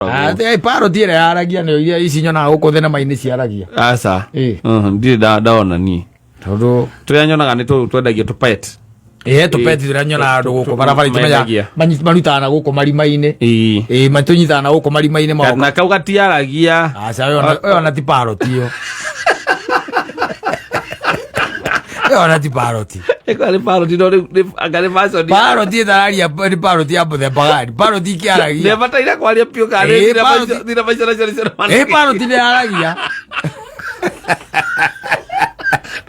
Atĩ parrot ĩrĩa yaragia nĩyo iria ici nyonaga gũkũ thenema-inĩ ciaragia. Aca. Ĩ. Ndirĩ ndona niĩ. Tondũ Tũrĩa nyonaga nĩ tũu twendagio tũpet. ĩĩ tũpeti tũrĩa nyonaga andũ gũkũ barabara itimenya Mendagia. marutaga na gũkũ marima-inĩ. Ĩĩ. Ĩĩ matũnyitaga na gũkũ marima-inĩ magoka. Na kau gatiaragia. Aca ĩyo ona ti parrot ĩyo. Ĩyo ona ti parrot. Ĩkorwo nĩ parrot no rĩu anga nĩ version. Parrot ĩtararia nĩ parrot ya mũthemba gani? Parrot ikĩaragia. Nĩbataire kwaria biũ kana Ĩĩ, nĩ thinema parrot- thinema icio nacio nĩcio Ĩĩ parrot nĩ yaragia.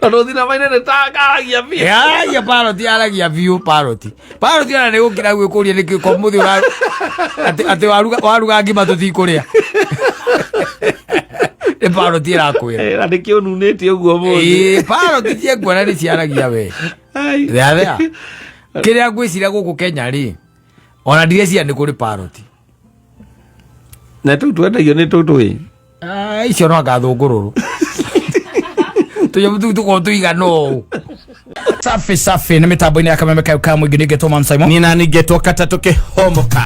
Tondũ thinema-inĩ nĩ takaragia biũ. Yaragia parrot yaragia biũ parrot. Parrot ona nĩ gũkĩra gwĩkũria nĩkĩ ko mũthĩ ũra atĩ waruga ngima tũtikũrĩa. Nĩ parrot ĩrakwĩra. Ĩ, na nĩkĩo ũnunĩte ũguo mũthĩ. Ĩĩ parrot ciekuona nĩ ciaragia we. Ai. Thea thea. Kĩrĩa ngwĩciria gũkũ Kenya rĩ ona ndireciria nĩ kũrĩ parrot. Na tũu twendagio nĩ tũtũ ĩ. Ah, icio no anga thũngũrũrũ. Tũnyamũ tũu tũkoragwo tũigana ũũ. Safi safi nĩ mĩtambo-inĩ ya kameme kayo ka mũingĩ nĩngetwo Man Simon. Niĩ nani ngetwo katatũ kĩhomoka.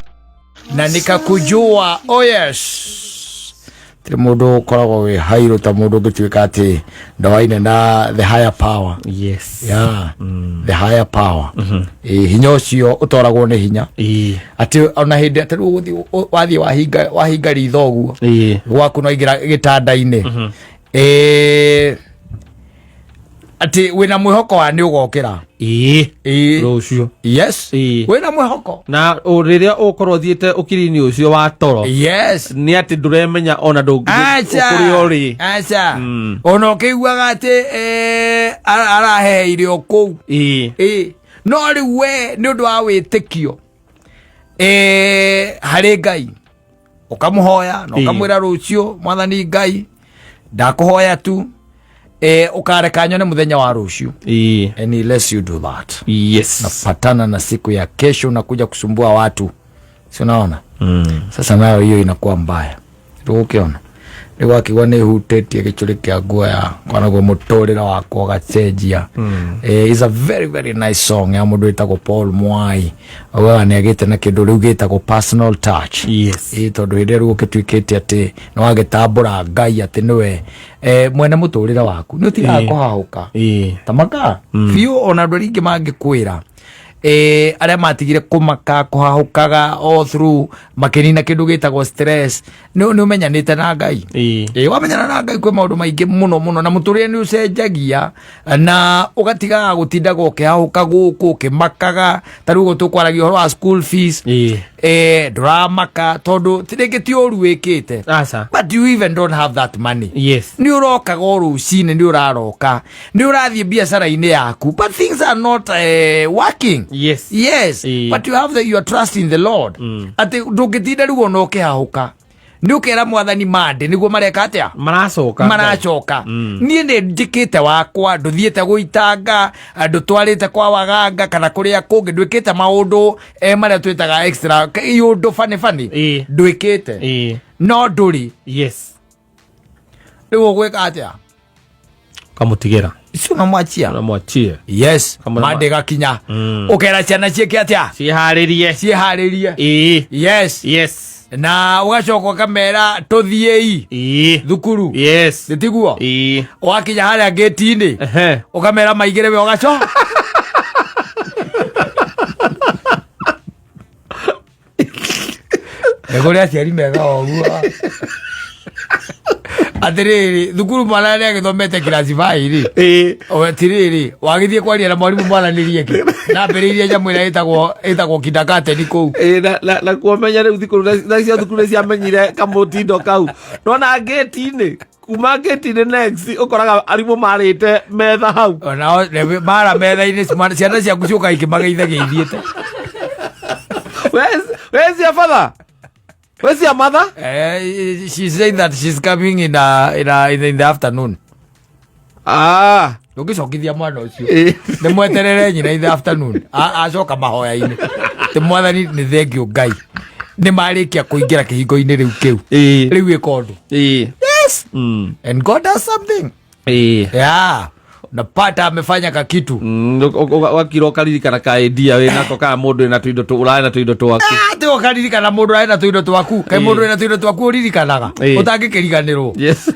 Na nikakujua oh yes tirĩ mũndũ ũkoragwo wĩ hairũ ta mũndũ ũngĩtuĩka atĩ ndoaine na the higher power. Yes. Yeah, the higher power. Ĩ, hinya ũcio ũtoragwo nĩ hinya. Ĩĩ. Atĩ ona hĩndĩ atĩ rĩu ũgũthiĩ wathiĩ wahinga ritho ũguo Ĩĩ. gwaku no ingĩra gĩtanda-inĩ. Ĩ, atĩ wĩna mwĩhoko wa nĩ ũgokĩra. Ĩĩ. Ĩĩ. Rũciũ. Yes. Ĩĩ. Wĩna mwĩhoko. Na rĩrĩa ũkorwo ũthiĩte ũkiri-inĩ ũcio wa toro. Yes. Nĩ atĩ ndũremenya ona Aca. kũrĩa ũrĩ. Aca. Ona ũkĩiguaga atĩ araheheire o kũu. Ĩĩ. Ĩĩ. No rĩu we nĩ ũndũ wa wĩtĩkio harĩ Ngai ũkamũhoya na Ĩĩ. ũkamwĩra rũciũ mwathani Ngai ndakũhoya tu ũkareka nyone mũthenya wa rũciũ. Ĩĩ. And he lets you do that. Yes. Patana na siku ya kesho unakuja kusumbua watu, si unaona? Sasa nayo hiyo inakuwa mbaya. Rĩu ũkĩona rĩu akiuga nĩ hutĩtie gĩcũrĩ kĩa nguo yakwa naguo mũtũrĩre wakwa ũgacenjia. Is a very very nice song ya mũndũ wĩtagwo Paul Mwai. Augaga nĩ agĩte na kĩndũ rĩu gĩtagwo personal touch. Yes. Tondũ hĩndĩ ĩrĩa rĩu ũgĩtuĩkĩte atĩ nĩ wagĩtambũra Ngai atĩ nĩwe mwene mũtũrĩre waku nĩ ũtigaga kũhahũka. Ĩĩ. Tamaka biũ ona andũ arĩa aingĩ mangĩkwĩra arĩa matigire kũmaka kũhahũkaga all through makĩnina kĩndũ gĩtagwo stress nĩ ũmenyanĩte na Ngai. Ĩĩ. Wamenyana na Ngai kwĩ maũndũ maingĩ mũno mũno na mũtũrĩre nĩ ũcenjagia na ũgatigaga gũtindaga ũkĩhahũka gũkũ ũkĩmakaga ta rĩu ũguo tũkwaragia ũhoro wa school fees. Ĩĩ. Ndũramaka tondũ rĩngĩ ti ũru wĩkĩte. Aca. But you even don't have that money. Yes. Nĩ ũrokaga o rũcinĩ nĩ ũraroka nĩ ũrathiĩ biacara-inĩ yaku but things are not working. Yes. Yes. Ĩĩ. But you have your trust in the Lord. Atĩ ndũngĩtinda rĩu ona ũkĩhahũka nĩ ũkera mwathani mande nĩguo mareka atĩa Maracoka. maracoka. Niĩ nĩ njĩkĩte wakwa ndũthiĩte gũitanga ndũtwarĩte kwa waganga kana kũrĩa kũngĩ ndwĩkĩte maũndũ marĩa twĩtaga extra iũndũ bani bani. Ĩĩ. Ndwĩkĩte. Ĩĩ. No ndũrĩ. Yes. Rĩu ũgwĩka atĩa? Kamũtigĩra. Icio unamwachia. Unamwachia. Yes. Kamũra- Mande gakinya. Ũkera ciana ciĩke atĩa? Ciĩharĩrie. Ciĩharĩrie. Ĩĩ. Yes. Yes. Na ũgacoka ũkamera tũthiĩi Ĩĩ. thukuru. Yes. Nĩtiguo? Ĩĩ. Wakinya harĩa ngĩti-inĩ Ehe. ũkamera maigĩre we ũgacoka. Nĩ kũrĩ aciari mega ũguo. Atĩrĩrĩ, thukuru mwana nĩ agĩthomete kiraci baĩ rĩ. Ĩĩ. Atĩrĩrĩ, wagĩthiĩ kwaria na mwarimũ mwaranĩrie kĩ? Nambĩrĩirie nyamũ ĩrĩa ĩtagwo kindergarten kũu. Ĩĩ, na kuomenya rĩu thukuru nacio thukuru nĩ ciamenyire kamũtindo kau. Nona ngĩti-inĩ kuma ngĩti-inĩ next ũkoraga arimũ marĩte metha hau. Onao mara metha-inĩ ciana ciaku ciũkaga ikĩmageithagia ithiĩte. Where's your father? Where's your mother? She said that she's coming in the afternoon. Ndũngĩcokithia mwana ũcio. Nĩ mweterere nyina in the afternoon. Acoka mahoya-inĩ. Ti mwathani nĩ thengiũ Ngai. Nĩ marĩkia kũingĩra kĩhingo-inĩ rĩu kĩu. Rĩu ĩka ũndũ. Ĩĩ. Yes. And God does something. Ĩĩ. Yeah. Napata amefanya kakitu. Wakira ũkaririkana ka idea wĩ nako kana mũndũ wĩna tũindo ũrarĩ na tũindo twaku. Atä ũkaririkana mũndũ arĩ na tũindo twaku, kaĩ mũndũ wĩna tũindo twaku ũririkanaga ũtangĩkĩriganĩrwo? Yes.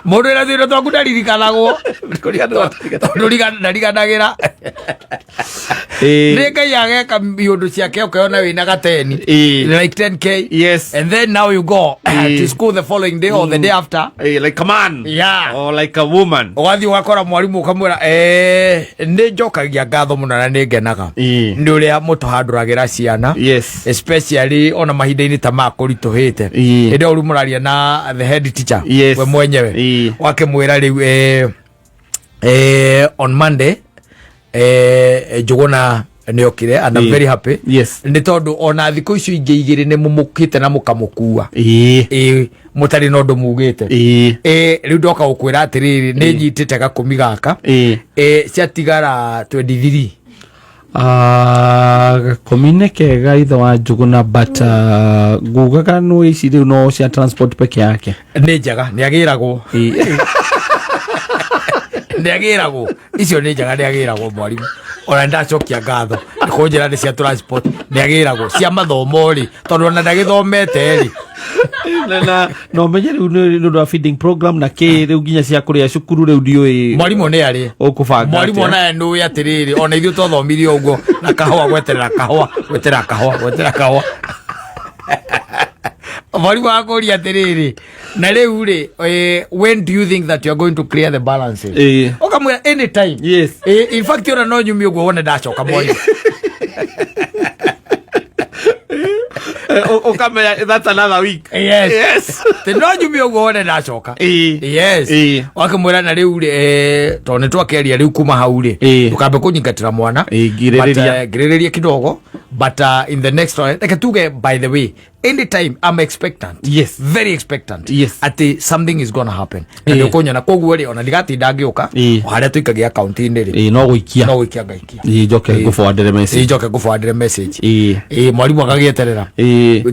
Mũndũ wĩna tũindo twaku ndaririkanagwo, tondũ ndariganagĩra. Nĩ Ngai ageka iũndũ ciake, ũkeona wĩna gateni, like 10K, and then now you go to school the following day or the day after. Like a man or like a woman. Ũgathiĩ ũgakora mwarimũ, ũkamwĩra, nĩ njokagia ngatho mũno na nĩ ngenaga nĩ ũrĩa mũtũhandũragĩra ciana, especially ona mahinda-inĩ ta maya kũritũhĩte. Hĩndĩ ĩyo rĩu mũraria na the head teacher we mwenyewe, wakĩmwĩra rĩu, on Monday, Njũgũna nĩokire and I'm very happy nĩ tondũ ona thikũ icio ingĩ igĩrĩ nĩ mũmũkĩte na mũkamũkua, ĩ mũtarĩ na ũndũ mugĩte. Rĩu ndoka gũkwĩra atĩrĩrĩ, nĩ nyitĩte gakũmi gaka, ciatigara 23. Ah, gakũmi nĩ kega, ithe wa Njũgũna, but ngugaga no ici rĩu no cia transport peke yake. Nĩ njega, nĩ agĩragwo, nĩ agĩragwo, icio nĩ njega, nĩ agĩragwo mwarimũ. Ona nĩ ndacokia ngatho nĩ kũnjĩra nĩ cia transport, nĩ agĩragwo cia mathomo rĩ, tondũ ona ndagĩthomete rĩ. Na ũmenye rĩu nĩ ũndũ wa feeding program na kĩ rĩu nginya cia kũrĩa cukuru rĩu ndiũĩ. Mwarimũ nĩ arĩ ũkũbanga mwarimũ atĩa? Onaye nũĩ atĩrĩrĩ, ona ithuĩ twathomire ũguo na kahũa, gweterera kahũa, gweterera kahũa, gweterera kahũa. Mwarimũ akũria atĩrĩrĩ, na rĩu rĩ, when do you think that you are going to clear the balances? Ũkamwĩra anytime. In fact, ona no nyumie ũguo wone ndacoka, mwarimũ. Ũkamenya that's another week. Yes. Yes. Tĩ no nyumie ũguo wone ndacoka. Yes. Wakĩmwĩra na rĩu rĩ, tondũ nĩ twakĩaria rĩu kuma hau rĩ, ndũkambe kũnyingatĩra mwana. Ngirĩrĩria. But, ngirĩrĩria kidogo, but in the next one, reke tuge, by the way, anytime I'm expectant, very expectant atĩ something is gonna happen na nĩ ũkũnyona. Koguo rĩ, ona ndigatinda ngĩũka, o harĩa tũikagia akaunti-inĩ rĩ, No gũikia. No gũikia ngaikia. Njoke ngũbwandĩre message. Njoke ngũbwandĩre message. Mwarimũ agagĩeterera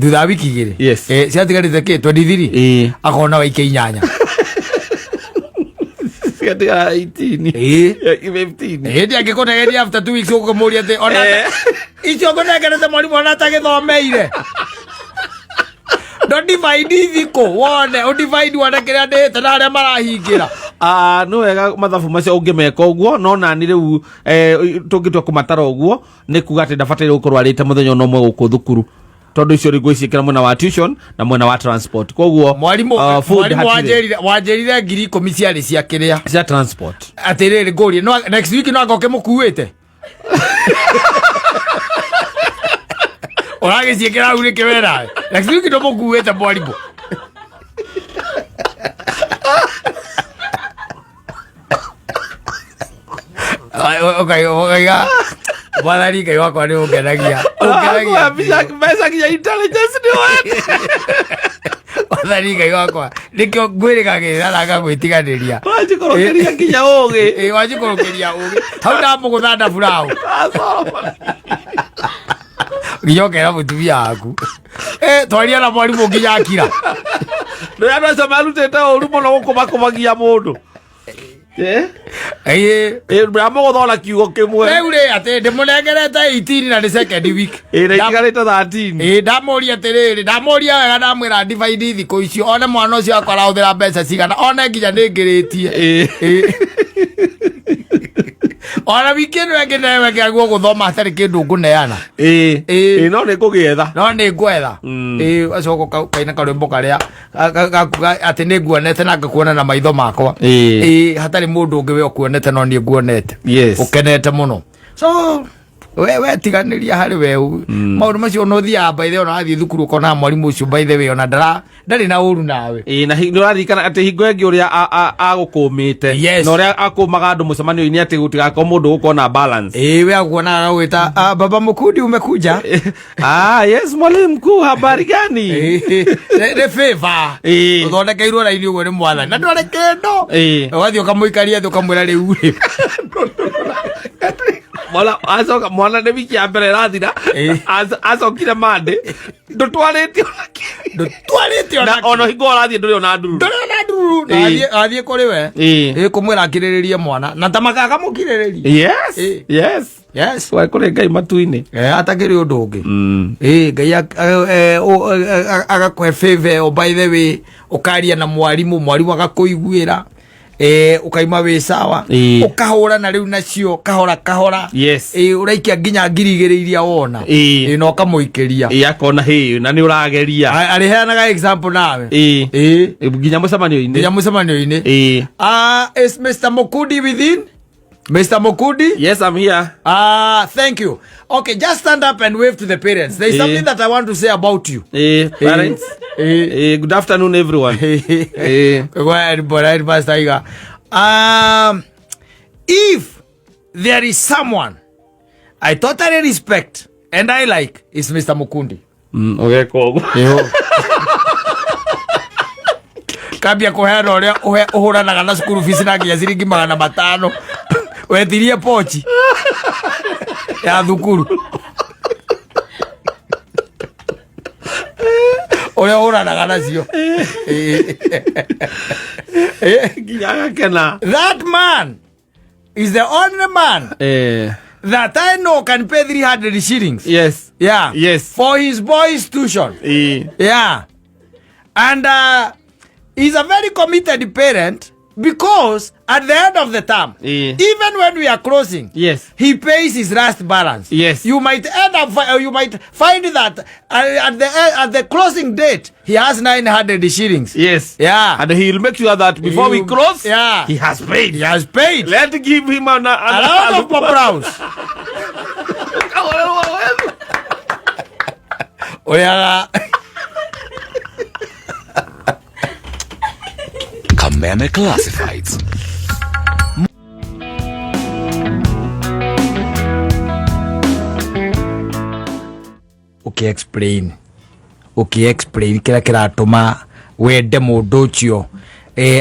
thutha wa wiki 2. Ciatigarĩte kĩ, 23. Akona waikia inyanya. Ciatigara 18. 15. Hĩndĩ angĩkũnegeria after 2 weeks, ũkũmũria atĩ ona icio ngũnengerete mwarimũ ona atagĩthomeire, ndo divide thikũ wone, ũdivide wone kĩrĩa ndĩte na arĩa marahingĩra. Ah, nĩ wega mathabu macio ũngĩmeka ũguo, no nani rĩu, tũngĩtua kũmatara ũguo nĩ kuga atĩ ndabataire gũkorwo arĩte mũthenya ona ũmwe gũkũ thukuru, tondũ icio rĩ ngwĩciĩkĩra mwena wa tuition na mwena wa transport, koguo Mwarimũ, food mwarimũ, hatirĩ. Wanjĩrire 10,000 ciarĩ cia kĩrĩa? Cia transport. Atĩrĩrĩ, ngũrie, next week no anga ũkĩmũkuĩte ũragĩciĩkĩra hau nĩkĩ wena next week ndũmũkuĩte mwarimũ? Ũkaiga, Mwathani Ngai wakwa, nĩ ũngenagia, ũngenagia biũ. Mbeca nginya intelligence nĩ wete. Mwathani Ngai wakwa, nĩkĩo ngwĩrĩgagĩrĩra na ngagwĩtiganĩria. Wanjikũrũkĩria nginya ũgĩ. Ĩ, wanjikũrũkĩria ũgĩ hau ndamũgũtha ndaburaũ nginya ũkera mũtumia waku, "Eh, twaria na mwarimũ nginya akira." Nĩ andũ acio marutĩte ũru mũno gũkũmakũmagia mũndũ. Ndamũgũtha ona kiugo kĩmwe. Rĩu rĩ, atĩ ndĩmũnengerete 18 na nĩ second week. Na itigarĩte 13. Ĩ, ndamũria atĩrĩrĩ, ndamũria wega, ndamwĩra divide thikũ icio one mwana ũcio wakwa arahũthĩra mbeca cigana, one nginya nĩ ngĩrĩtie. Ona wiki ĩno ĩngĩ newe ngĩagwo gũthoma hatarĩ kĩndũ ngũneana. Ĩ, no nĩ ngũgĩetha. No nĩ ngwetha. Ĩ, acoka kaina karwĩmbo karĩa gakuga atĩ nĩ nguonete na ngakuona na maitho makwa. Ĩ, hatarĩ mũndũ ũngĩ we ũkuonete, no niĩ nguonete ũkenete mũno. So we tiganĩria harĩ we maũndũ macio, ona ũthiaga, by the way, ona wathiĩ thukuru ũkona mwarimũ ũcio, by the way, ona ndarĩ na ũru nawe. Ĩ, na nĩ ũraririkana atĩ hingo ĩngĩ ũrĩa agũkũmĩte na ũrĩa akũmaga andũ mũcemanio-inĩ atĩ gũtigakorwo mũndũ gũkorwo na balance. Ĩ, we akuonaga agagwĩta, "Ah, baba Mukundi, umekuja?" Ah, yes, mwalimu mkuu, habari gani? Nĩ favor ũthondekeirwo raini ũguo nĩ Mwathani na ndwarĩ kĩndũ. Ũgathiĩ ũkamũikaria thĩ, ũkamwĩra, rĩu rĩ, Mwana acoka, mwana nĩ wiki ya mbere ĩrathira. Acokire mande ndũtwarĩte ona kĩ. Ndũtwarĩte na ona ona hingo ũrathiĩ ndũrĩ ona ndururu. Ndũrĩ ona ndururu. cukuru na Ĩĩ. athiĩ kũrĩ we. Ĩĩ. Ĩ kũmwĩra akirĩrĩrie mwana na tamaka akamũkirĩrĩria. Yes. Ĩĩ. Yes. Yes. Waĩ kũrĩ Ngai matu-inĩ. Eh, atakĩrĩ ũndũ ũngĩ. Mm. Ĩ Ngai agakũhe favor ĩyo, by the way, ũkaria na mwarimũ, mwarimũ agakũiguĩra, ũkaima wĩ sawa. Ĩĩ. Ũkahũrana rĩu nacio kahora kahora. Yes. Ĩ ũraikia nginya 2000 iria wona. Ĩĩ. Ĩ na ũkamũikĩria. Ĩĩ, akona hĩ na nĩ ũrageria. Arĩheanaga example nawe. Ĩĩ. Ĩ Nginya mũcemanio-inĩ. nginya mũcemanio-inĩ. Ĩĩ. Ah, is Mr. Mukudi within? Mr. Mukudi? Yes, I'm here. Ah, thank you. Okay, just stand up and wave to the parents. There is Eh. something that I want to say about you. Eh, parents. Eh. Eh, good afternoon everyone. Eh. Go ahead, Bwana Pastor Iga. If there is someone I totally respect and I like, is Mr. Mukundi. Ũgeka ũguo. Kambia kũheana ũrĩa ũhũranaga na cukuru fees na nginya ciringi 500 wetirie pochi ya thukuru ũrĩa ũhũranaga nacio. Nginya agakena. That man is the only man Eh. that I know can pay 300 shillings. Yes. Yeah. Yes. For his boy's tuition. Ĩĩ. Yeah. And he's a very committed parent because at the end of the term, Yeah. even when we are closing, Yes. he pays his last balance. Yes. You might end up, you might find that at the closing date, he has 900 shillings. Yes. Yeah. And he'll make sure that before we close, Yeah. he has paid. He has paid. Let's give him A lot of applause. Ũrĩa Kameme Classifieds. Ũkĩ explain kĩrĩa kĩratũma wende mũndũ ũcio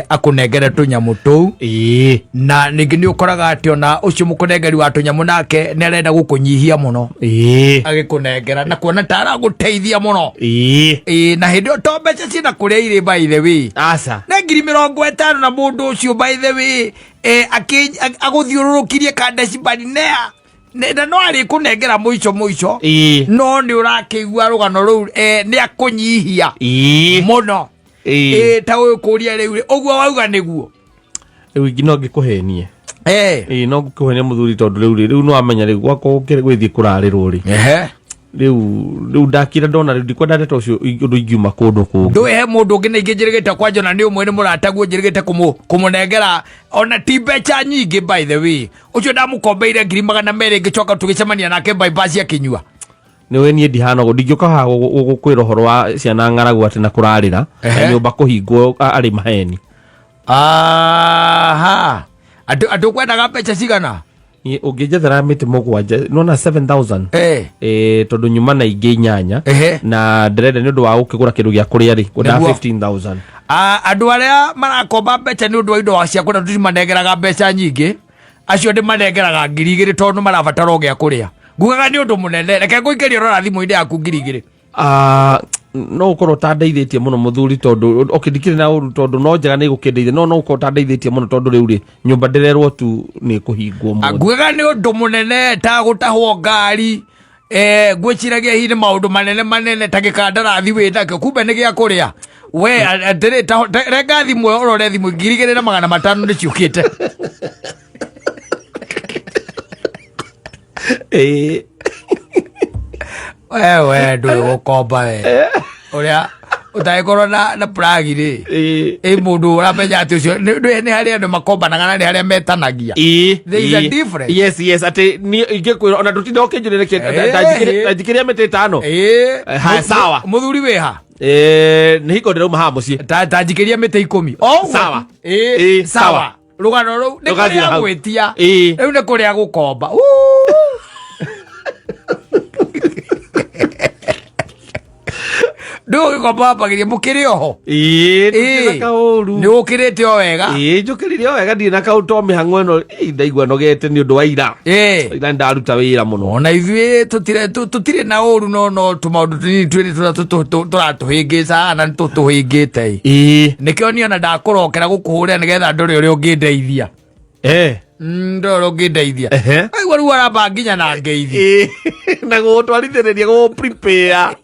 akũnengere tũnyamũ tũu. Ĩĩ. Na ningĩ nĩ ũkoraga atĩ ona ũcio mũkũnengeri wa tũnyamũ nake nĩ arenda gũkũnyihia mũno Ĩĩ. agĩkũnengera na kuona ta aragũteithia mũno. Ĩĩ. Ĩĩ, na hĩndĩ ĩyo to mbeca ciĩna kũrĩa irĩ, by the way, Aca. nĩ 50,000 na mũndũ ũcio, by the way, agũthiũrũrũkirie Kadeshi Barinea na no arĩkũnengera mũico mũico. Ĩĩ. No nĩ ũrakĩigua rũgano rũu, nĩ akũnyihia Ĩĩ. mũno. Ĩĩ. Ta ũyũ kũria rĩu rĩ, ũguo wauga nĩguo. Rĩu ingĩ no ngĩkũhenie. Ĩĩ, no ngĩkũhenie mũthuri, tondũ rĩu rĩ, rĩu nĩ wamenya rĩu gwakwa gwĩthiĩ kũrarĩrwo rĩ, rĩu ndakira ndona rĩu ndikwenda ndeto ũcio ũndũ ingiuma kũndũ kũngĩ. Ndũĩ he mũndũ ũngĩ na ingĩ njĩrĩgĩte kwanja na nĩ ũmwe nĩ mũrataguo njĩrĩgĩte kũmũnengera ona ti mbeca nyingĩ, by the way, ũcio ndamũkombeire 200,000 ngĩcoka tũgĩcemania nake bypass akĩnyua. Nĩ we niĩ ndihana ũguo, ndingĩũka haha gũkwĩra ũhoro wa ciana ng'aragu atĩ na kũrarĩra na nyũmba kũhingwo arĩ maheni. Aha, andũ kwendaga mbeca cigana? Niĩ ũngĩnjethera mĩtĩ mũgwanja nona 7000. Tondũ nyuma na ingĩ inyanya. Na ndĩrenda nĩ ũndũ wa gũkĩgũra kĩndũ gĩa kũrĩa rĩ, ngwendaga Nĩguo. 15,000. Ah, andũ arĩa marakomba mbeca nĩ ũndũ wa indo cia kũrĩa tũtimanengeraga mbeca nyingĩ, acio ndĩmanengeraga 2000 tondũ marabatara o gĩa kũrĩa, ngugaga nĩ ũndũ mũnene, reke ngũikĩrie rora thimũ-inĩ yaku 2000. Ah, no ũkorwo ũtandeithĩtie mũno mũthuri, tondũ okay, ndikĩrĩ na ũru tondũ no njega nĩ gũkĩndeithia, no ũkorwo ũtandeithĩtie mũno tondũ rĩu rĩ nyũmba ndĩrerwo tu nĩ kũhingwo mũthĩ. Ngugaga nĩ ũndũ mũnene ta gũtahwo ngari, ngwĩciragia hihi nĩ maũndũ manene manene ta gĩkandarathi wĩ nakĩo, kumbe nĩ gĩa kũrĩa we atĩrĩ renga thimũ ĩyo ũrore thimũ 2500 nĩ ciũkĩte. Ĩĩ. Wewe ndũĩ gũkomba we ũrĩa ũtangĩkorwo na plagi rĩ. Ĩĩ. Ĩ mũndũ ũramenya atĩ ũcio nĩ harĩ andũ makombanaga na nĩ harĩa metanagia. Ĩĩ. There is a Ĩĩ. difference. Yes, atĩ niĩ ingĩkwĩra ona ndũtinda ũkĩnjũrĩra ndanjikĩria mĩtĩ ĩtano. Haya, sawa. Mũthuri wĩha? Nĩ hingo ndĩrauma haha mũciĩ. Ta njikĩria mĩtĩ 10 o ũguo. Sawa. Ĩĩ, Ĩĩ, sawa. Sawa. Rũgano rũu nĩ Rũgathira kũrĩa hau. gwĩtia. Ĩĩ. Rĩu nĩ kũrĩa gũkomba. Uu! Ndå å gä komba wambagä må kä rä oho. Ĩĩ, tũtirĩ na kaũru. Nä å kä rä te o wega. Ĩĩ, njũkĩrire o wega, ndirĩ na kaũru to mĩhang'o ĩno. Ĩĩ, ndaigua nogete nĩ ũndũ wa ira. Ira nĩndaruta wĩra mũno. Ona ithuä tå tirä na å ru, no tå maå ndå tå nini twä rä tå ratå hä ngä ca na nä tå tå hä ngä te. Nä kä o niona ndakå rokera gå kå hå rä ra nä getha ndore å rä a å ngä ndeithia. Ndore å rä a å ngä ndeithia. Aigua rä u aramba nginya na ngeithi. Ĩĩ, na gũgũtwarithĩrĩria, gũgũ prepare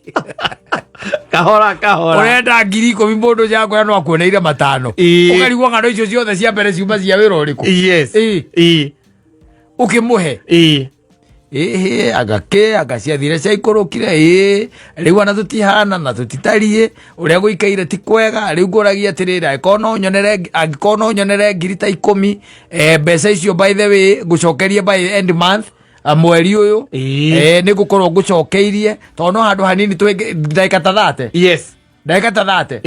kahora kahora. Ũrenda 10,000, mũndũ ũcio akwĩra no akuoneire 5. Ũkarigwo ng'ano icio ciothe cia mbere ciuma cia wĩra ũrĩkũ. Ũkĩmũhe. Ĩhĩ, anga kĩ anga ciathire ciaikũrũkire. Ĩ rĩu ona tũtihana na tũtitariĩ ũrĩa gũikaire, ti kwega. Rĩu ngũragia atĩrĩrĩ, angĩkorwo no nyonere ngiri ta 10, mbeca icio, by the way, ngũcokerie by end month, mweri ũyũ. Nĩ ngũkorwo ngũcokeirie tondũ no handũ hanini twĩ ndagĩka ta 30. Ndagĩka ta 30.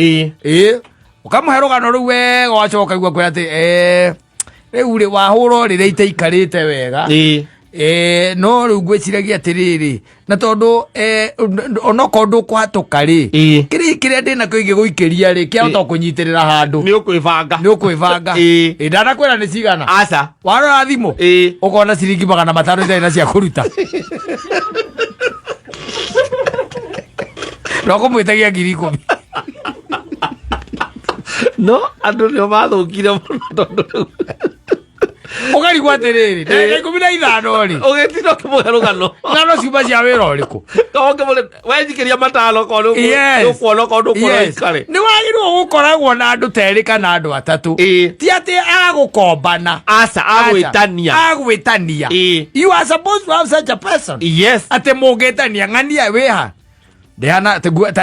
Ĩ ũkamũhe rũgano rũu wega, wacoka igua kwĩra atĩ rĩu rĩ wahũra rĩrĩa itaikarĩte wega. No rĩu ngwĩciragia atĩrĩrĩ, na tondũ onokorwo ndũkũhatũka rĩ, kĩrĩa kĩrĩa ndĩnakĩo ingĩgũikĩria rĩ, kĩahota kũnyitĩrĩra handũ. Nĩ ũkwĩbanga. Nĩ ũkwĩbanga. Ĩ, ndanakwĩra nĩ cigana. Aca. Warora thimũ ũkona ciringi 500 itarĩ na cia kũruta, no kũmwĩtagia 10,000. No andũ nĩo mathũkire mũno tondũ rĩu Ũkarigwo atĩrĩrĩ, ndagĩka 15 rĩ, ũgĩtinda ũkĩmũhe rũgano. Ng'ano ciuma cia wĩra ũrĩkũ? Wenjikĩria 5 korwo nĩũkuona, korwo ndũkuona, ũikare. Nĩ wagĩrĩirwo gũkoragwo na andũ ta erĩ kana andũ atatũ. Ti atĩ agũkombana. Aca, agwĩtania. Agwĩtania. You are supposed to have such a person atĩ mũngĩtania ng'ania wĩha ndĩhana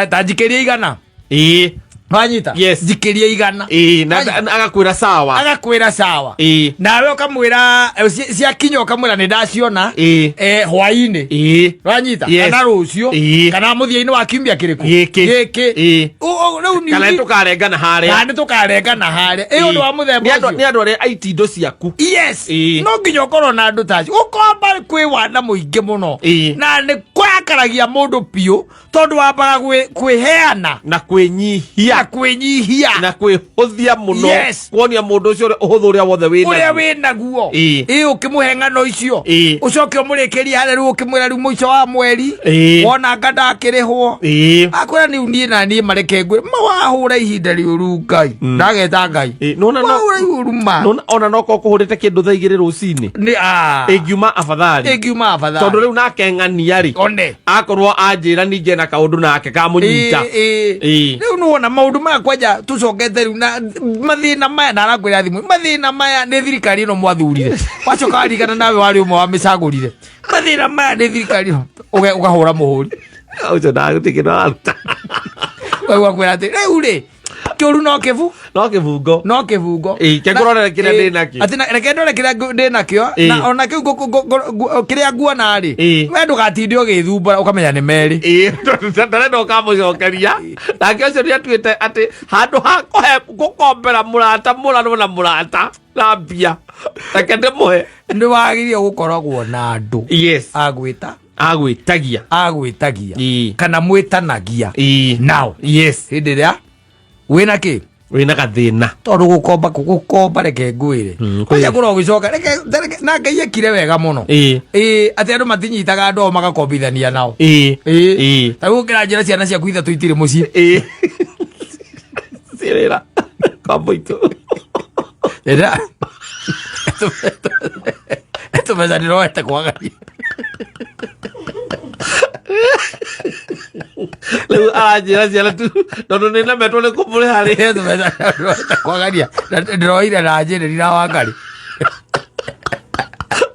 ta njikĩrie 100. Wanyita? Yes. Njikĩrie 100. Ĩĩ, na Wanyita? na agakwĩra sawa. Agakwĩra sawa. Nawe ũkamwĩra ciakinya, ũkamwĩra nĩ ndaciona hwainĩ. Wanyita? Kana rũciũ kana mũthia-inĩ wa kiumia kĩrĩkũ. Gĩkĩ. Gĩkĩ. Rĩu Kana nĩ tũkarengana harĩa. Kana nĩ tũkarengana harĩa. Ĩ ũndũ wa mũthemba Nĩ ũcio. Nĩ andũ arĩa aiti indo ciaku. Yes. No nginya ũkorwo na andũ tacio. Ũkomba kwĩ wana mũingĩ mũno na nĩ kũrakaragia mũndũ biũ tondũ wambaga kwĩheana na kwĩnyihia. Na kwĩnyihia. Na kwĩhũthia mũno. Kuonia mũndũ ũcio ũhũthũ ũrĩa wothe wĩ ũrĩa naguo. Wĩ naguo. Ĩ ũkĩmũhe ng'ano icio, ũcoke ũmũrĩkĩrie harĩa rĩu ũkĩmwĩra rĩu mũico wa mweri wona anga ndakĩrĩhwo, akwĩra nĩu niĩ na niĩ mareke ngwĩre ma wahũra ihinda rĩũru, Ngai ndageta Ngai. Nona wahũra iũru ma. Nona ona no korwo kũhũrĩte kĩndũ thaa 2 rũcinĩ, nĩ ĩngiuma afadhali. Ĩngiuma afadhali. Tondũ rĩu nake ng'ania rĩ, one akorwo anjĩra ningĩ na kaũndũ nake kamũnyita. Rĩu nĩwona maũndũ maya kwanja tũcokete rĩu na mathĩna maya, na arakwĩra thimũ, mathĩna maya nĩ thirikari ĩno mwathurire, wacoka warigana nawe warĩ ũmwe wa mĩcagũrire, mathĩna maya nĩ thirikari ĩno. Ũkahũra mũhũri. Ũcio ndagũtirĩ kĩndũ araruta. Ũkaigua kwĩra atĩ rĩu rĩ kĩũru no kĩbu no kĩbungo. No kĩbungo. Ĩĩ, ke ngũrorere kĩrĩa ndĩ nakĩo. Atĩ reke ndore kĩrĩa ndĩ nakĩo. Na ona kĩu kĩrĩa nguona rĩ, we ndũgatinde ũgĩthumbũra, ũkamenya nĩ merĩ. Ĩĩ, tondũ ndarenda ũkamũcokeria nake ũcio nĩ atuĩte atĩ handũ ha kũhe gũkombera mũrata mũrarwo na mũrata na mbia, reke ndĩmũhe. Nĩ wagĩrĩire gũkoragwo na andũ agwĩta agwĩtagia. Agwĩtagia kana mwĩtanagia nao hĩndĩ ĩrĩa wĩna kĩ, wĩna gathĩna. Tondũ gũkomba gũkomba, reke ngwĩre, kwanja kũrwo ũgĩcoka reke na Ngai ekire wega mũno. Ĩĩ, atĩ andũ matinyitaga andũ ao magakombithania nao. Ĩĩ, ta rĩu ũkĩra njĩra ciana ciaku ithatũ itirĩ mũciĩ. Ciĩ wĩra kwa mũitũ. Ĩra tũbeca ndĩroete kwagaria. Rĩu aranjĩra ciana tu tondũ nĩ nemetwo nĩ kũmũrĩha rĩ. Tũbeca ndĩroete kwagaria na ndĩroire na njĩrĩri na Wangarĩ.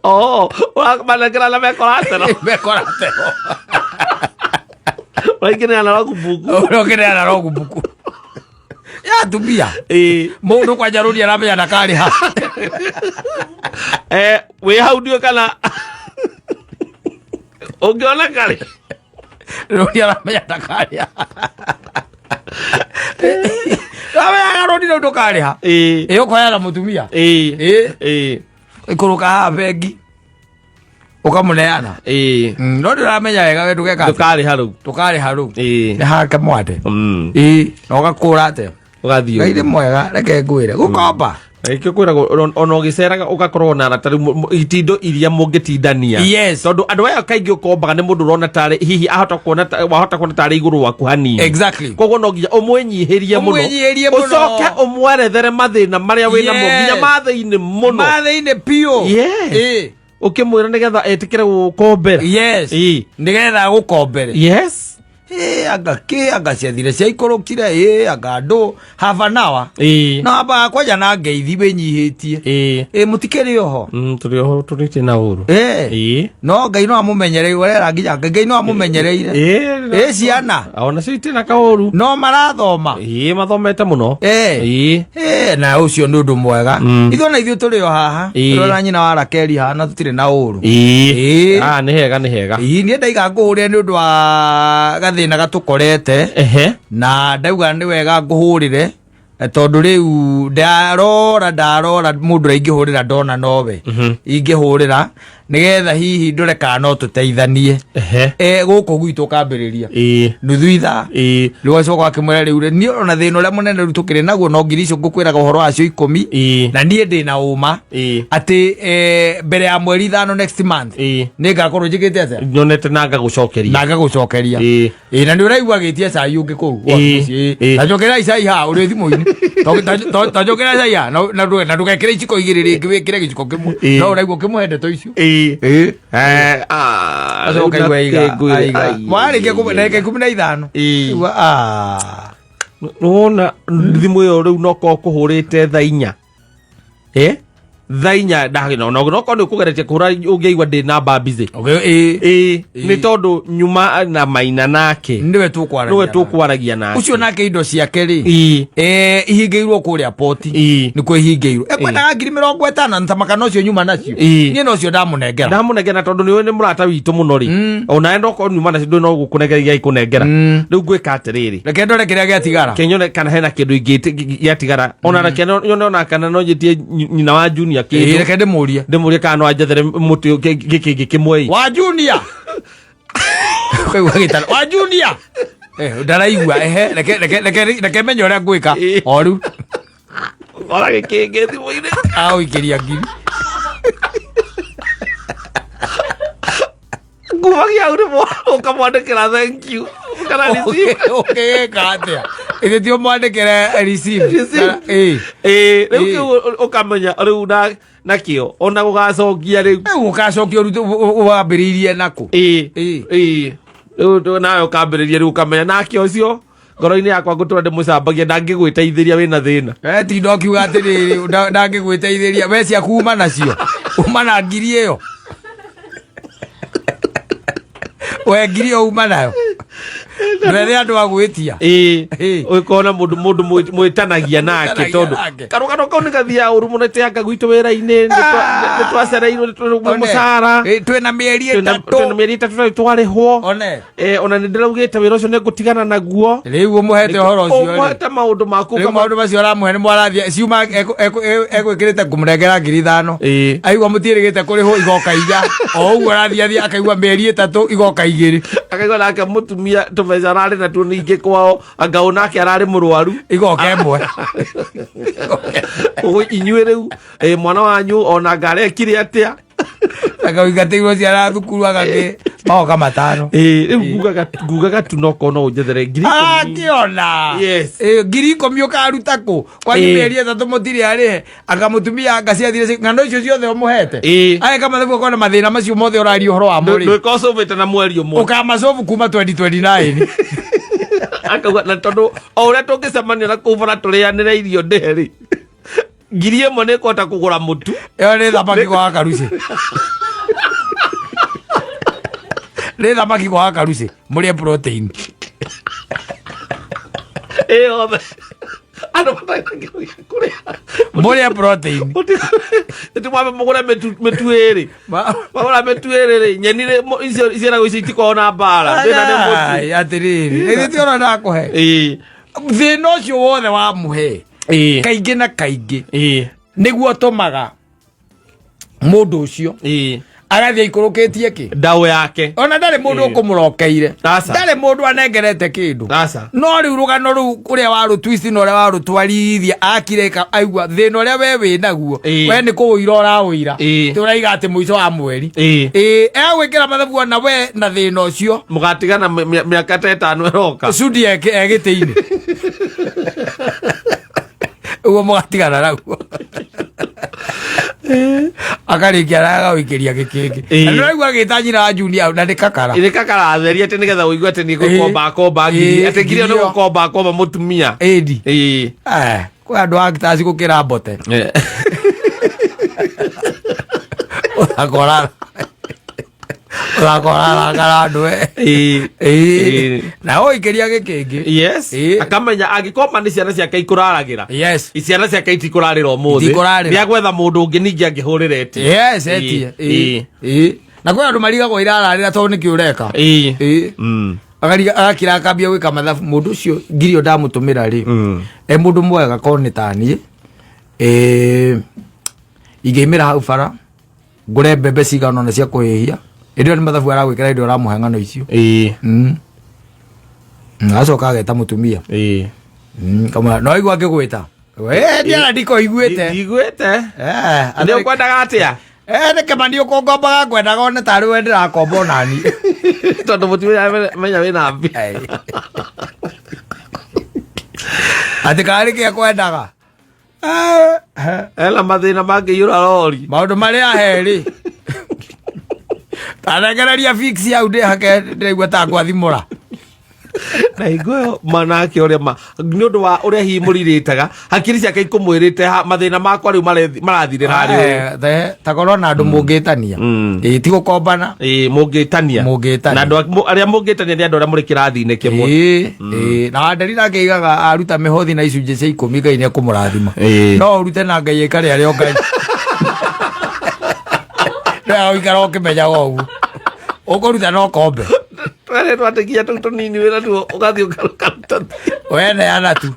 Oh, ũramanengera na mekoratero. Mekoratero. Ũraingĩrĩra na rogubuku. Ũrokĩrĩra na rogubuku ya atumia. Mũndũ kwanja rũri aramenya ndakarĩha. Wĩ hau ndiũĩ kana ũngĩona karĩ rũri aramenya ndakarĩha, amenyaga rũri rũu ndũkarĩha. Ĩ ũkoya na mũtumia. Ĩ ikũrũka haha bengi. Ũkamũneana. Ĩĩ. No ndũramenya wega we ndũgeka atĩa. Ndũkarĩha rĩu. Ndũkarĩha rĩu. Ĩĩ. Nĩ hake mwande. Ĩĩ, na ũgakũra atĩa? Ũgathiĩ Ngai nĩ ũguo. mwega, reke ngwĩre. Gũkomba. Nĩkĩo kwĩragwo ona ũgĩceraga ũgakorwo na arata rĩu itindo iria mũngĩtindania. Yes. Tondũ andũ aya kaingĩ ũkombaga nĩ mũndũ ũrona tarĩ hihi ahota kuona wahota kuona tarĩ igũrũ waku hanini. Exactly. Koguo no nginya ũmwĩnyihĩrie mũno. Ũmwĩnyihĩrie mũno. Ũcoke ũmwerethere mathĩna marĩa wĩnamo nginya ma thĩinĩ mũno. Ma thĩinĩ biũ. Yes. Ĩĩ. Ũkĩmwĩra nĩgetha etĩkĩre gũgũkombera. Yes. Ĩĩ. Nĩgetha agũkombere. Yes. Ĩ, anga kĩ, anga ciathire ciaikũrũkire, ĩ, anga andũ half an hour. Ĩĩ. Na wambaga kwanja na ngeithi wĩnyihĩtie. Ĩĩ. Ĩ, mũtikĩrĩ oho. Tũrĩ oho tũrĩte na ũru. Ĩ. Ĩĩ. No Ngai no amũmenyereire, ũrera nginya Ngai no amũmenyereire. Ĩĩ. Ĩ, ciana. Ona cio itirĩ na kaũru. No marathoma. Ĩĩ, mathomete mũno. Ĩ. Ĩĩ. Ĩ, na ũcio nĩ ũndũ mwega. Ithuĩ ona ithuĩ tũrĩ o haha. Ĩĩ. Tũrĩ na nyina wa Rakeli haha na tũtirĩ na ũru. Ĩĩ. Ĩĩ. Ah, nĩ hega nĩ hega. Ĩĩ, niĩ ndaiga ngũhũrĩre nĩ ũndũ wa gathĩna gatũkorete. Ehe. Na ndauga nĩ wega ngũhũrĩre, tondũ rĩu ndarora ndarora mũndũ ũrĩa ingĩhũrĩra ndona nowe. Ingĩhũrĩra nĩgetha hihi ndore kana no tũteithanie. Ehe. Gũkũ gwitũ ũkambĩrĩria. Ĩĩ. Nuthu ithaa. Ĩĩ. Rĩu acoka akĩmwĩra rĩu rĩ, niĩ ona thĩna ũrĩa mũnene rĩu tũkĩrĩ naguo no ngiri icio ngũkwĩraga ũhoro wacio 10. Ĩĩ. Na niĩ ndĩ na ũma. Ĩĩ. Atĩ, mbere ya mweri 5 next month. Ĩĩ. Nĩ ngakorwo njĩkĩte atĩa? Nyonete na ngagũcokeria. Na ngagũcokeria. Ĩĩ. Ĩĩ, na nĩ ũraigua agĩtia cai ũngĩ kũu gwaku Ĩĩ. mũciĩ. Ĩĩ. Ta njokera cai haha ũrĩ thimũ-inĩ. Ta njokera cai haha, na ndũgekĩre iciko igĩrĩ rĩngĩ wĩkĩre gĩciko kĩmwe. Ĩĩ. No ũraigua ũkĩmũhe ndeto icio. Ĩĩ. Ĩĩ. Acoka Acoka aigua aiga, ngwĩre, aiga. ai, Warĩkia ai, ai, ndagĩka 15. Ĩĩ. Igua, ah. Nĩwona thimũ ĩyo rĩu nokorwo kũhũrĩte thaa inya. Thaa inya ndagĩ- no, no, nokorwo nĩ ũkũgeretie kũhũra ũngĩigua ndĩ namba busy. Okay, ĩĩ. Ĩĩ, Ĩĩ. nĩ tondũ nyuma na maina nake. Nĩwe tũkwaragia Nĩwe nake. tũkwaragia nake. Ũcio nake indo ciake rĩ. Ĩĩ. Ihingĩirwo kũrĩa poti. Ĩĩ. Nĩkuo ihingĩirwo. Ekwendaga ngiri mĩrongo ĩtano na tamaka ũcio nyuma nacio. Ĩĩ. Niĩ nocio ndamũnengera. Ndamũnengera tondũ nĩwe nĩ mũrata witũ mũno rĩ. Ona we ndokorwo nyuma nacio ndũrĩ no gũkũnengera iria ikũnengera. Rĩu ngwĩka atĩrĩrĩ. Reke ndore kĩrĩa gĩatigara. Kenyone kana hena kĩndũ ingĩ gĩatigara. Ona reke nyone ona kana no njĩtie nyina wa Junior Ĩĩ, kĩndũ. reke ndĩmũrie. Ndĩmũrie kana no anjethere mũtĩ gĩkĩ kĩngĩ kĩmwe. Wa Junior. Ũkaigua gĩtara. Wa Junior. Ndaraigua. Ehe, reke, reke, reke, reke menye ũrĩa ngwĩka. Ĩĩ. O rĩu. Ora gĩkĩngĩ thimũ-inĩ. Agũikĩria ngiri. Ngumagia hau nĩ ũkamwandĩkĩra thank you. Kana receive. Ũkĩgĩka atĩa? Ithe ti ũmwandĩkĩre receive. Receive. Ĩĩ. Ĩĩ, rĩu Ĩĩ. kĩu ũkamenya rĩu nakĩo ona gũgacokia rĩu. Rĩu ũgacokia ũrute wambĩrĩirie nakũ? Ĩĩ. Ĩĩ. Ĩĩ. Rĩu nawe ũkambĩrĩria rĩu ũkamenya nake ũcio ngoro-inĩ yakwa ngũtũra ndĩmũcambagia ndangĩgwĩteithĩria wĩna thĩna. Tinda ũkiuga atĩrĩrĩ, ndangĩgwĩteithĩria. We ciaku uma nacio. Uma na ngiri ĩyo. We ngiri ĩyo uma nayo. Ndwethe andũ a gwĩtia. Ĩĩ. Ĩĩ. Ũkona mũndũ mwĩtanagia nake Mwĩtanagia tondũ nake. karũgano kau nĩ gathiaga ũru mũno tĩanga gwitũ wĩra-inĩ, nĩ twacereirwo, nĩ tũrĩ One. mũcara. Ĩĩ, twĩna mĩeri Twĩna ĩtatũ. mĩeri ĩtatũ tũtarĩ twarĩhwo. One. Ona nĩ ndĩraugĩte wĩra ũcio nĩ ngũtigana naguo. Rĩu ũmũhete ũhoro ũcio rĩ. Ũmũhete maũndũ maku Rĩu maũndũ macio ũramũhe nĩ mwarathia ciuma egwĩkĩrĩte ngũmũnengera ngiri ithano. Ĩĩ. Aigua mũtiĩrĩgĩte kũrĩhwo igoka inya. O ũguo arathiathia akaigua mĩeri ĩtatũ igoka igĩrĩ. Akaigua nake mũtumia tũbeca ararĩ natuo ningĩ kwao, anga ũ nake ararĩ mũrwaru. Igoka ĩmwe. Ũguo inyuĩ rĩu, mwana wanyu ona anga arekire atĩa? Akauingatĩirwo ciana thukuru agakĩ magoka matano. Ĩĩ, rĩu ngugaga tu no korwo no ũnjethere ngiri ikũmi. Akĩona. Yes. Ĩĩ, ngiri ikũmi ũkaruta kũ? Kwanyu Ĩĩ. mĩeri ĩtatũ mũtirĩ arĩhe. Anga mũtumia anga ciathire ng'ano icio ciothe ũmũhete. Ĩĩ. Ageka mathabu akona mathĩna macio mothe ũraria ũhoro wamo rĩ. Ndwĩka ũcũbĩte na mweri ũmwe. Ũkamacobu kuma 2029. Akauga na tondũ o ũrĩa tũngĩcemania na kũu bara tũrĩanĩre irio ndĩhe rĩ. Ngiri ĩmwe nĩ ĩkũhota kũgũra mũtu. Ĩyo nĩ thamaki kwa karuci. Nĩ thamaki kwa karuci. Mũrĩe protein. Ĩĩ yothe. Andũ matarĩ na kĩndũ gĩa kũrĩa. Mũrĩe protein. Nĩ mwambe mũgũre mĩtu ĩrĩ. Magũra mĩtu ĩrĩ rĩ, nyeni rĩ, icio ciĩragwo icio itikoragwo na mbara. Thĩna nĩ mũtu. Ai, atĩrĩrĩ. Ĩthĩ ti ũrĩa ndakũhe. Ĩĩ. Thĩna ũcio wothe wamũhe. Ĩĩ. Kaingĩ na kaingĩ. Ĩĩ. Nĩguo ũtũmaga mũndũ ũcio Ĩĩ. Agathiĩ aikũrũkĩtie kĩ Ndaũ yake. Ona ndarĩ mũndũ Ĩĩ. ũkũmũrokeire. Aca. Ndarĩ mũndũ anengerete kĩndũ. Aca. No rĩu rũgano rũu ũrĩa warũtwist na ũrĩa warũtwarithia akire aigua thĩna ũrĩa we wĩ naguo. Ĩĩ. We nĩ kũwũira ũrawũira. Ĩĩ. Tũraiga atĩ mũico wa mweri. Ĩĩ. Ĩĩ, egwĩkĩra mathabu ona we na thĩna ũcio. Mũgatigana mĩaka ta 5 ĩroka. Sudi egĩtĩ-inĩ ũguo mũgatigana naguo akarĩkia agawĩkĩria gĩkĩngĩ. Ĩĩ. Na nĩũraigua agĩta nyina wa junior na nĩ kakara. Ĩrĩ kakaratheria atĩ nĩgetha ũigue atĩ nĩ gũkomba akomba ngiri. Ĩĩ, Atĩ ngiri ĩyo nĩ ngiri ĩyo. gũkomba akomba mũtumia. Ĩndi. Ĩĩ. Eh, kwĩ andũ a actors gũkĩra mbote. Ũgakora ũgakora arakara andũ e. Ĩĩ. Ĩĩ. Ĩĩ. Na ũikĩria gĩkĩngĩ. Yes. Ĩĩ. Akamenya angĩkomba nĩ ciana ciake ikũraragĩra. Yes. Ciana ciake itikũrarĩra ũmũthĩ. Itikũrarĩra. Nĩagwetha mũndũ ũngĩ ningĩ angĩhũrĩra eti. Yes, etie. Ĩĩ. Ĩĩ. Ĩĩ. Na kwĩ andũ marigagwo irararĩra tondũ nĩkĩ ũreka. Ĩĩ. Ĩĩ. Akariga akira akambia gwĩka mathabu mũndũ ũcio ngiri ĩyo ndamũtũmĩra rĩ. E mũndũ mwega korwo nĩ taniĩ. Ĩĩ ingĩimĩra hau bara ngũre mbembe cigana ũna cia kũhĩhia. Hĩndĩ ĩyo nĩ mathabu aragwĩkĩra hĩndĩ ĩyo ũramũhe ng'ano icio. Ĩĩ. Agacoka ageta mũtumia. Ĩĩ. Kamwĩra no aigua ngĩgwĩta. We ndiara ndikũiguĩte. Ndiguĩte. Eh, Nĩ ũkwendaga atĩa? Eh, nĩ kĩmani ũkũngombaga ngwendaga one tarĩ we ndĩrakomba onani. Tondũ mũtumia menya wĩna mbia. Atĩ karĩ kĩa kwendaga. Eh, eh, Ena mathĩna mangĩiyũra rori. Maũndũ marĩa herĩ. Tanengereria fix hau ndĩhake ndĩraigua ta ngwathimũra. Na hingo ĩyo manake ũrĩa ma nĩ ũndũ wa ũrĩa hihi mũrirĩtaga hakiri ciake ikũmwĩrĩte mathĩna makwa rĩu marathirĩra harĩ ũyũ. Eh, ta korwo na andũ mũngĩtania. Ĩĩ, ti gũkombana. Ĩĩ, mũngĩtania. Mũngĩtania. Na andũ arĩa mũngĩtania nĩ andũ arĩa mũrĩ kĩrathi-inĩ kĩmwe. Ĩĩ, ĩĩ. Na Wanderi nake aigaga aruta mĩhothi na icunjĩ cia 10 Ngai nĩ ekũmũrathima. Ĩĩ. No ũrute na Ngai ĩkare arĩ o Ngai. No ũikara ũkĩmenyaga ũguo. Ũkũruta no kombe. Twarĩ twatekia tũu tũnini wĩra tuo ũgathiĩ ũkaruta. Weneana tu.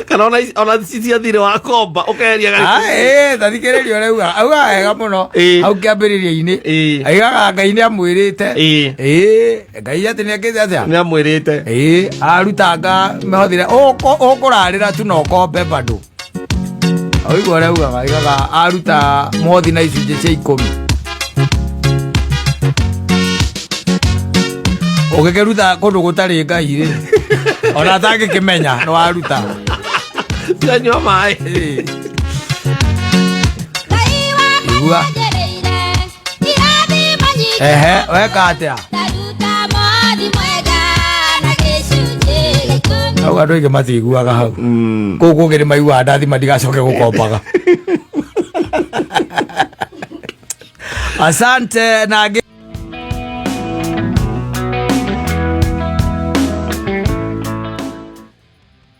Kana ona ici cia thirĩ wa komba ũkeheria Ah, ĩĩ, ta thikĩrĩria ũrĩa augaga. Augaga wega mũno Ĩĩ. hau kĩambĩrĩria-inĩ. Ĩĩ. Aigaga Ngai nĩ amwĩrĩte. Ĩĩ. Ĩĩ, Ngai atĩ nĩ ekĩte atĩa? Nĩ amwĩrĩte. Ĩĩ, arutanga mĩhothire ũkũrarĩra tu na ũkombe bado. Ũigua ũrĩa augaga, aigaga aruta mũhothi na icunjĩ cia 10. Ũgĩkĩruta kũndũ gũtarĩ Ngai rĩ, ona atangĩkĩmenya nĩ waruta. Tianyua maĩ. Ĩĩ. Igua. Ehe, weka atĩa? Hau andũ aingĩ matiguaga hau. Kũu kũngĩ nĩ maiguaga ndathima ndigacoke gũkombaga. Asante na ngĩ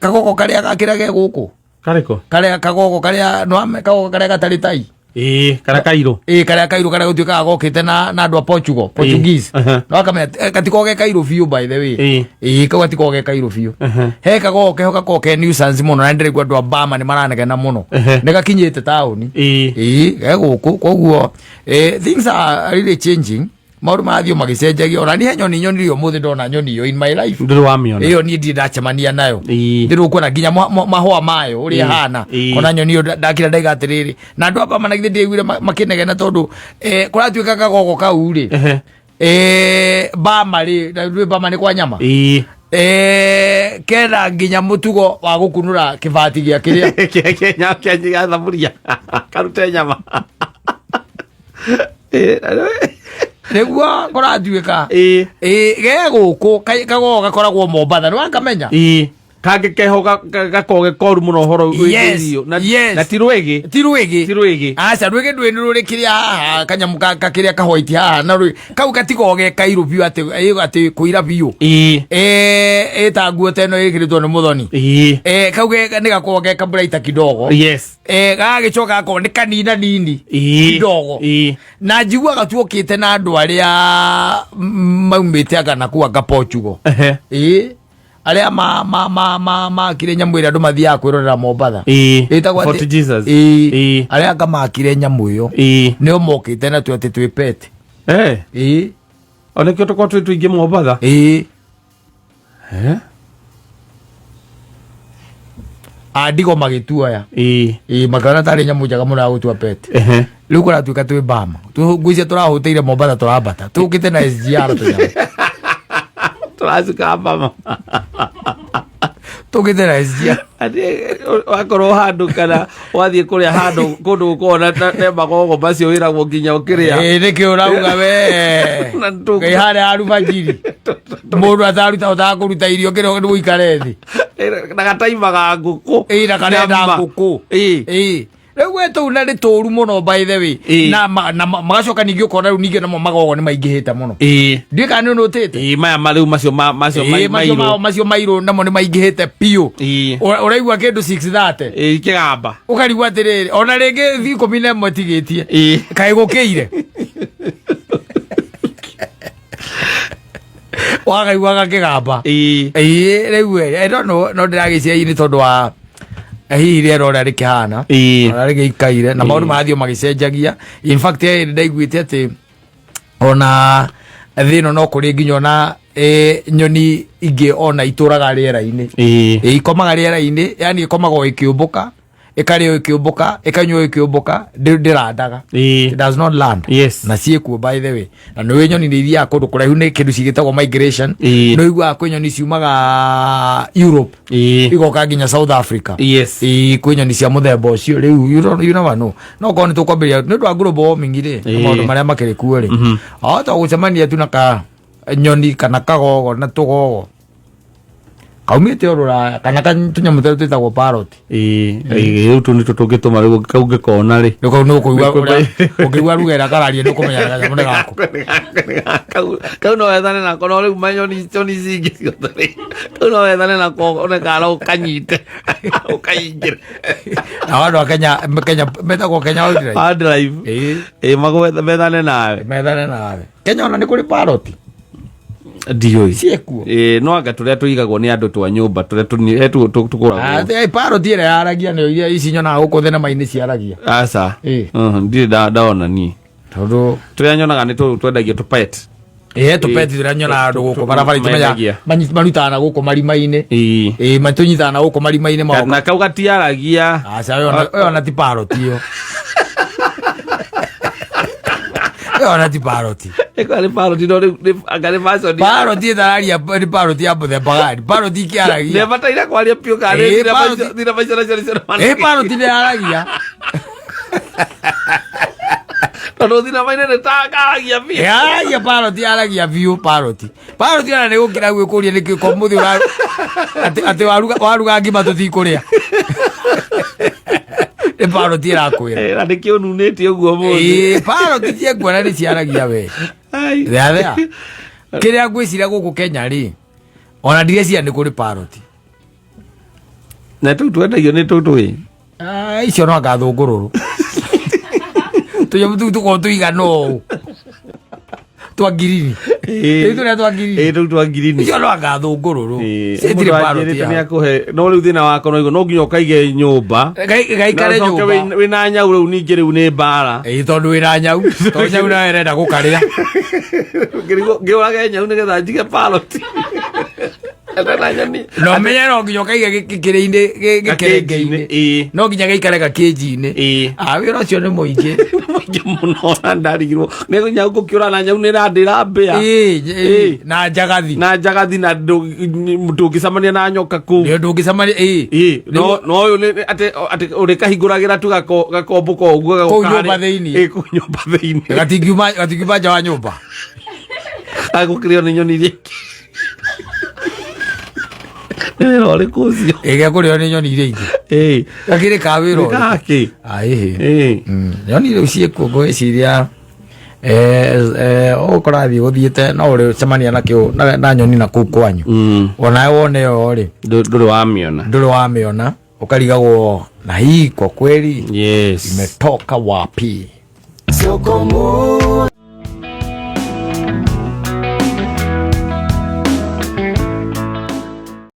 kagogo karĩa gakĩra ge gũkũ. Karĩkũ? Karĩa kagogo karĩa no kagogo karĩa gatarĩ tai. Ĩĩ, karĩa kairũ. Ĩĩ, karĩa kairũ karĩa gũtuĩkaga gokĩte na andũ a Portugal, Portuguese. Aha. No akamenya gatikoragwo ge kairũ biũ by the way. Ĩĩ. Ĩĩ, kau gatikoragwo ge kairũ biũ. He kagogo keho gakoragwo ke nuisance mũno na ndĩraigua andũ a Bama nĩ maranegena mũno. Ehe. Nĩ gakinyĩte taũni. Ĩĩ. Ĩĩ, ge gũkũ koguo things are really changing. Maũndũ marathiĩ o magĩcenjagia. Ona niĩ he nyoni nyonire ũmũthĩ ndona nyoni ĩyo in my life. Ndũrĩ wamĩona. Ĩyo niĩ ndirĩ ndacemania nayo. Ĩĩ. Ndĩrĩ ũkuona nginya mahũa mayo ũrĩa Ĩĩ. ĩhana. Ĩĩ. Ona nyoni ĩyo ndakira ndaiga atĩrĩrĩ. Na andũ aba mana githĩ ndĩaiguire makĩnegena tondũ kũratuĩka kagogo kau rĩ. Ehe. Bama rĩ, na ndũĩ Bama nĩ kwa nyama. Ĩĩ. Kena nginya mũtugo wa gũkunũra kĩbati gĩa kĩrĩa. Kĩa kĩa thaburia. Karute nyama. Ĩĩ, na rĩu- Nĩguo kũratuĩka. Ĩĩ. Ĩĩ, ge gũkũ kagogo gakoragwo Mombatha, nĩ wakamenya? Ĩĩ. Kangĩ keho gakoragwo ge koru mũno ũhoro wĩgiĩ Yes, irio. yes. Na ti rwĩgĩ. Ti rwĩgĩ. Ti rwĩgĩ. Aca, rwĩgĩ ndũĩ nĩ rũrĩ kĩrĩa haha, kanyamũ ka kĩrĩa ka white haha, na rwĩgĩ. Kau gatikoragwo ge kairũ biũ atĩ, atĩ kũira biũ. Ĩĩ. Ĩ ta nguo ta ĩno ĩkĩrĩtwo nĩ mũthoni. Ĩĩ. Kau nĩ gakoragwo ge kaburaita kidogo. Yes. Gagagĩcoka gakorwo nĩ kanina nini Ĩĩ. kidogo. Ĩĩ. Na njiguaga tuokĩte na andũ arĩa maumĩte anga na kũu anga Portugal. Ehe. Ĩĩ. Arĩa makire nyamũ ĩrĩa andũ mathiaga kwĩrorera Mombatha. Ĩĩ. Ĩtagwo Fort Jesus. Ĩĩ. Ĩĩ. Arĩa anga makire nyamũ ĩyo nĩo mokĩte na tu atĩ twĩ pet. Ĩĩ. Onekio tũkorwo twĩ tũingĩ Mombatha. Ĩĩ. Eh? Andigo magĩtuoya. Ĩĩ. Ĩĩ, makĩona tarĩ nyamũ njega mũno ya gũtua pet. Ehe. Rĩu kũratuĩka twĩ Bama. Ngwĩciria tũrahũtĩire Mombatha tũrambata. Tũkĩte na SGR tũnyamũ. Tũracuka Bama. Tũkĩte na SGR. Atĩ, wakorwo handũ kana wathiĩ kũrĩa handũ kũndũ gũkoragwo na magogo macio wĩragwo nginya ũkĩrĩa. Ĩĩ, nĩkĩ ũrauga we? Na Ngai harĩa arubajiri. Mũndũ ataruta ũtakũruta irio kĩrĩa nĩ ũikare thĩ. Na gataima ga ngũkũ. Ĩĩ, na karenda Nyama. ngũkũ. Ĩĩ. Ĩĩ. Rĩu we tũu na nĩ tũru mũno by the way. Ĩĩ. Na magacoka ningĩ ũkona rĩu ningĩ namo magogo nĩ maingĩhĩte mũno. Ĩĩ. Ndiũĩ kana nĩ ũnũtĩte. Ĩĩ, maya marĩu macio macio Ĩĩ, macio mairũ. macio mairũ namo nĩ maingĩhĩte biũ. Ĩĩ. Ũraigua kĩndũ 6:30. Ĩĩ, kĩgamba. Ũkarigwo atĩrĩrĩ, ona rĩngĩ 11 tigĩtie. Ĩĩ. Kaĩ gũkĩire. Wakaiguaga kĩgamba. Ĩĩ. Ĩĩ, rĩu I don't know, no ndĩragĩciria nĩ tondũ wa hihi rĩera ũrĩa rĩkĩhana. Ĩĩ. Ũrĩa rĩgĩikaire na maũndũ marathiĩ o magĩcenjagia. In fact, nĩndaiguĩte atĩ ona thĩ ĩno no kũrĩ nginya ona nyoni ingĩ ona itũraga rĩera-inĩ. Ĩĩ. Ikomaga rĩera-inĩ, yani ĩkomaga o ĩkĩũmbũka, ĩkarĩa o ĩkĩũmbũka, ĩkanyua o ĩkĩũmbũka, ndĩrandaga. Ĩĩ. It does not land. Yes. Na ciĩkuo by the way. Na nĩũĩ nyoni nĩ ithiaga kũndũ kũraihu nĩ kĩndũ cigĩtagwo migration. Ĩĩ. Nĩ ũiguaga kwĩ nyoni ciumaga Europe Ĩĩ. igoka nginya South Africa. Yes. Ĩĩ, kwĩ nyoni cia mũthemba ũcio rĩu you never know. No korwo nĩ tũkwambĩrĩria nĩ ũndũ wa global warming rĩ, na Ĩĩ. maũndũ marĩa makĩrĩ kuo rĩ. Ahota gũcemania tu na ka nyoni kana kagogo na tũgogo kaumĩte o rũraya kana tũnyamũ tũrĩa twĩtagwo parrot. Ĩĩ, rĩu tũ nĩtwo tũngĩtũma rĩu kau ngĩkona rĩ. Rĩu kau nĩ ũkũigua Nĩ ũrĩa- ũngĩigua ruga ĩrĩa kararia nĩ ũkũmenya kanyamũ nĩ gaku. Kau no wethane nako no rĩu manyoni nyoni ici ingĩ ciothe rĩ kau no wethane nako one kana ũkanyite ũkaingĩre. Na andũ a Kenya metagwo Kenya Wildlife. Wildlife. Ĩĩ. Ĩĩ, methane nawe. Methane nawe. Kenya ona nĩ kũrĩ parrot. Ndiũĩ. Ciĩkuo. Ĩĩ, no anga tũrĩa tũigagwo nĩ andũ twa nyũmba tũrĩa tũkũragwo. Parrot ĩrĩa yaragia nĩyo iria ici nyonaga gũkũ thenema-inĩ ciaragia. Aca. Ĩĩ. Ndirĩ ndaona niĩ. Tondũ Tũrĩa nyonaga nĩ tũrũ twendagio tũpet. Ĩĩ, tũpeti tũrĩa nyonaga andũ gũkũ barabara itimenya Mendagia. marutaga na gũkũ marima-inĩ. Ĩĩ. Ĩĩ, matũnyitaga na gũkũ marima-inĩ magoka. Na kau gatiaragia. Aca, ũyũ ona ti parrot ĩyo. Ĩyo ona ti parrot. Ĩkorwo nĩ parrot no rĩu anga nĩ version ya- Parrot ĩtararia nĩ parrot ya mũthemba gani? Parrot ikĩaragia. Nĩbataire kwaria biũ kana Ĩĩ, nĩ parrot- thina maica nacio nĩcio Ĩĩ, parrot ndĩaragia. Tondũ thinema-inĩ nĩ takaragia biũ. Yaragia parrot, yaragia biũ parrot. Parrot ona nĩ gũkĩra gwĩkũria nĩkĩ ko mũthĩ ũra atĩ waruga ngima tũtikũrĩa. Nĩ parrot ĩrakwĩra. Ĩ, na nĩkĩo ũnunĩte ũguo mũthĩ. Ĩĩ, parrot ciekuona nĩ ciaragia we. Ai. Thea thea. Kĩrĩa ngwĩciria gũkũ Kenya rĩ, ona ndireciria nĩ kũrĩ parrot. Na tũu twendagio nĩ tũu twĩ. Ah, icio no anga thũngũrũrũ. Tũnyamũ tũu tũkoragwo tũigana ũũ. Twa ngirini. Rĩu tũrĩa twa ngirini. Ĩĩ, tũu twa ngirini. Icio no anga thũngũrũrũ. Ĩĩ, Citirĩ mũndũ parrot anjĩrĩte yao. nĩ akũhe no rĩu thĩna wakwa no no nginya ũkaige nyũmba. Gaikare Na ũcoke nyũmba. wĩna nyau rĩu ningĩ rĩu nĩ mbara. Ĩĩ, tondũ wĩna nyau. Tondũ nyau nayo ĩrenda gũkarĩa. Ngĩũrage nyau nĩgetha njige parrot. Ena nyoni. No menye no nginya ũkaige gĩkĩrĩ-inĩ gĩkerenge-inĩ. Ĩĩ. No nginya gĩikare gakĩnji-inĩ. Ĩĩ. Ah, wĩra ũcio nĩ mũingĩ. Mũingĩ mũno na ndarigirwo. Nĩ nyau gũkĩũra na nyau nĩ ĩrandĩra mbĩa. Ĩĩ, Ĩĩ. ĩĩ, na njagathi. Na njagathi na ndũngĩcemania na nyoka kũu. Nĩ ndũngĩcemania ĩĩ. Ĩĩ, no ũyũ nĩ atĩ atĩ ũrĩkahingũragĩra tu gakombũka ũguo gagoka Kũu nyũmba harĩa- thĩinĩ. Ĩĩ, kũu nyũmba thĩinĩ. Gatingiuma nja wa nyũmba. Agũkĩrĩo nĩ nyoni iria ingĩ. Nĩ wĩra ũrĩkũ ũcio? Ĩĩ, gekũrĩo nĩ nyoni iria ingĩ. Ĩĩ. Gakĩrĩ ka wĩra Nĩ ũrĩkũ? gakĩ? Aĩhĩ. Ĩĩ. Nyoni rĩu ciĩkuo ngwĩciria ũgũkora thiĩ gũthiĩte no ũrĩcemania nakĩo na nyoni na kũu kwanyu. Onawe wone ĩyo rĩ, Ndũrĩ wamĩona. ndũrĩ wamĩona, ũkarigagwo na hii kwa kweli Yes. imetoka wapi?